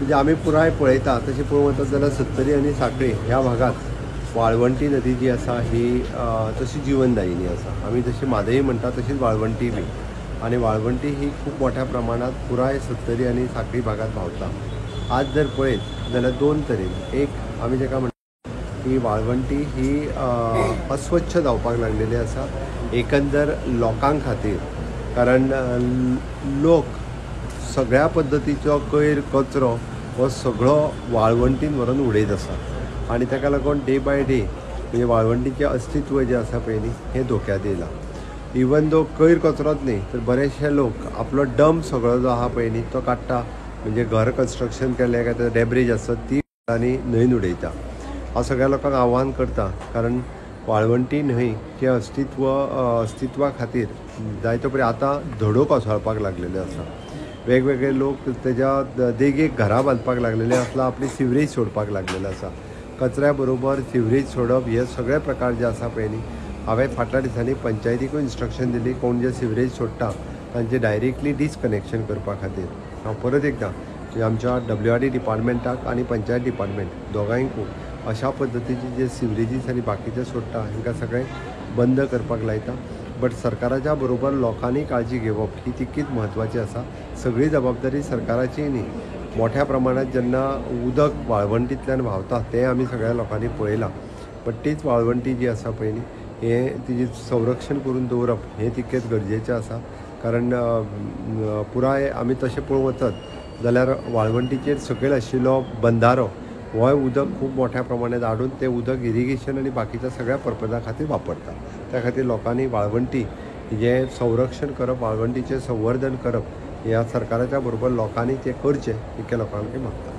म्हणजे आमी पुराय पळयता तशें पळोवंक वचत जाल्यार सत्तरी आनी सांखळी ह्या भागांत वाळवंटी नदी जी आसा ही तशी जिवनदायिनी आसा. आमी जशी म्हादई म्हणटा तशीच वाळवंटी बी, आनी वाळवंटी ही खूब मोठ्या प्रमाणांत पुराय सत्तरी आनी सांखळी भागांत व्हांवता. आज जर पळयत जाल्यार दोन तरेन, एक आमी जाका म्हणटा की वाळवंटी ही अस्वच्छ जावपाक लागलेली आसा एकंदर लोकां खातीर, कारण लोक सगळ्या पद्दतीचो कयर कचरो हो सगळो वाळवंटीन व्हरून उडयत आसा आनी ताका लागून डे बाय डे म्हणजे वाळवंटीचें अस्तित्व जें आसा पळय न्ही हें धोक्यांत येयलां. इवन दो कयर कचरोच न्ही तर बरेचशे लोक आपलो डंप सगळो जो आहा पळय न्ही तो काडटा, म्हणजे घर कन्स्ट्रक्शन केलें काय डेब्रीज आसत ती आनी न्हंयन उडयता. हांव सगळ्या लोकांक आव्हान करता, कारण वाळवंटी न्हंयचें अस्तित्वा खातीर जायतो पळय आतां धडो कोसळपाक लागलेल्यो आसा. वेगवेगळे लोक तेज्या देगेक घरां बांदपाक लागलेले आसला, आपली सिवरेज सोडपाक लागलेलो आसा. कचऱ्या बरोबर सिवरेज सोडप हे सगळे प्रकार जे आसा पळय न्ही, हांवें फाटल्या दिसांनी पंचायतीकूय इन्स्ट्रक्शन दिली कोण जे सिवरेज सोडटा तांचे डायरेक्टली डिसकनेक्शन करपा खातीर. हांव परत एकदां आमच्या WRD डिपार्टमेंटाक आनी पंचायत डिपार्टमेंट दोगांयकूय अशा पद्दतीचे जे सिवरेजीस आनी बाकीचे सोडटा हांकां सगळें बंद करपाक लायता. बट सरकाराच्या बरोबर लोकांनी काळजी घेवप ही तितकीच म्हत्वाची आसा. सगळी जबाबदारी सरकाराची न्ही. मोठ्या प्रमाणात जेन्ना उदक वाळवंटींतल्यान व्हांवता तें आमी सगळ्या लोकांनी पळयलां, बट तीच वाळवंटी जी आसा पळय न्ही हें तिजें संरक्षण करून दवरप हें तितकेंच गरजेचें आसा. कारण पुराय आमी तशें पळोवंक वचत जाल्यार वाळवंटीचेर सकयल आशिल्लो बंधारो होय उदक खूब मोठ्या प्रमाणात हाडून तें उदक इरिगेशन आनी बाकीच्या सगळ्या पर्पजा खातीर वापरता. त्या खातीर लोकांनी वाळवंटी हें संरक्षण करप, वाळवंटीचें संवर्धन करप ह्या सरकाराच्या बरोबर लोकांनी तें करचें इतकें लोकांक मागता.